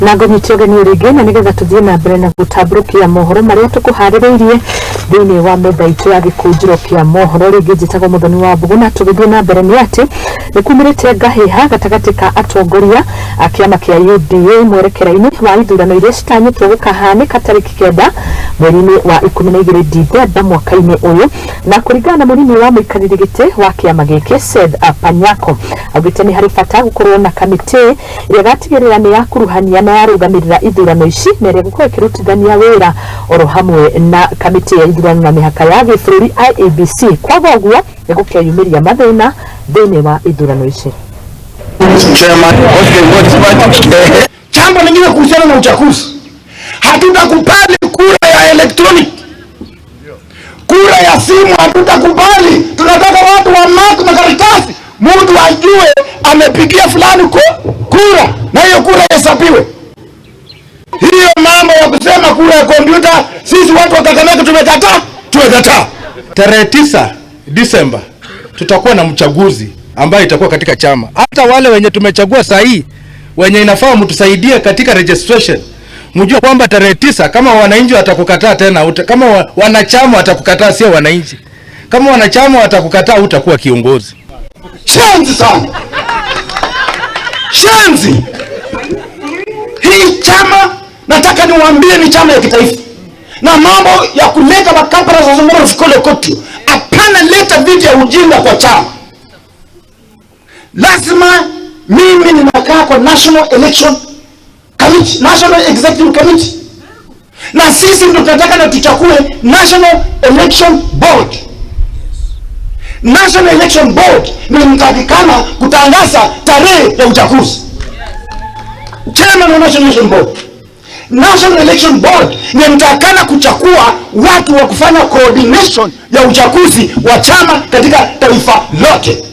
Na ngũnyite ũgeni rĩngĩ, na nĩgetha tũthiĩ na mbere na gũtambũrũkia mohoro marĩa tũkũharĩrĩirie thĩinĩ wa metha itũ ya gĩkũnjĩro kĩa mohoro. Rĩngĩ njĩtagwo Mũthoni wa Mbũgũ, na tũgĩthiĩ na mbere nĩ atĩ nĩ kumĩrĩte ngahĩha gatagatĩ ka atongoria a kĩama kĩa UDA mwerekera-inĩ wa ithurano iria citanyĩtwo gũkahanĩka tarĩki 9 mweri-inĩ wa 12 Dithemba mwaka-inĩ ũyũ. Na kũringana na mũnini wa mũikarĩri gĩtĩ wa kĩama gĩkĩ Seth Panyako, augĩte nĩ harĩ bata gũkorwo na kamĩtĩ ĩrĩa ĩgatigĩrĩra nĩ yakuruhania na yarũgamĩrĩra ithurano ici, na ĩrĩa ĩgũkorwo ĩkĩrutithania wĩra oro hamwe na kamĩtĩ ya ithurano na mĩhaka ya gĩbũrũri IEBC. Kwaga ũguo nĩ gũkeyumĩria mathĩna thĩinĩ wa ithurano ici. Chairman, Jambo lingine kuhusiana na uchaguzi, hatutakubali kura ya electronic, kura ya simu hatutakubali. Tunataka watu wa mark makaratasi, mtu ajue amepigia fulani kura na hiyo kura ihesabiwe. Hiyo mambo ya kusema kura ya kompyuta, sisi watu wa Kakamega tumekataa, tumekataa. Tarehe 9 Disemba tutakuwa na mchaguzi ambaye itakuwa katika chama. Hata wale wenye tumechagua saa hii wenye inafaa mtusaidie katika registration, mjue kwamba tarehe 9 kama wananchi watakukataa tena kama wanachama watakukataa, sio wananchi. Kama wanachama watakukataa, utakuwa kiongozi. Shenzi sana, shenzi. Hii chama nataka niwaambie ni chama ya kitaifa, na mambo ya kuleta makapara za zungumza shikole kotu, hapana. Leta vitu ya ujinga kwa chama. Lazima mimi ninakaa kwa National Election Committee, National Executive Committee, na sisi ndio tunataka na tuchakue National Election Board. National Election Board ni mtakikana kutangaza tarehe ya uchaguzi. Chairman wa National Election Board. National Election Board ni mtakana kuchakua watu wa kufanya coordination ya uchaguzi wa chama katika taifa lote.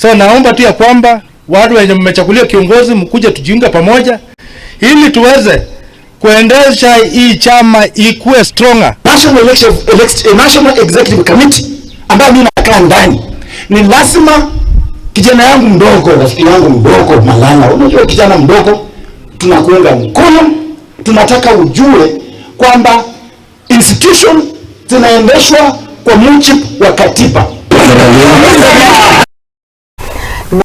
So naomba tu ya kwamba watu wenye mmechagulia kiongozi mkuje tujiunge pamoja ili tuweze kuendesha hii chama ikuwe stronger. National Executive Committee ambayo mimi nakaa ndani, ni lazima kijana yangu mdogo, rafiki yangu mdogo Malala, unajua kijana mdogo, tunakuunga mkono, tunataka ujue kwamba institution zinaendeshwa kwa mujibu wa katiba.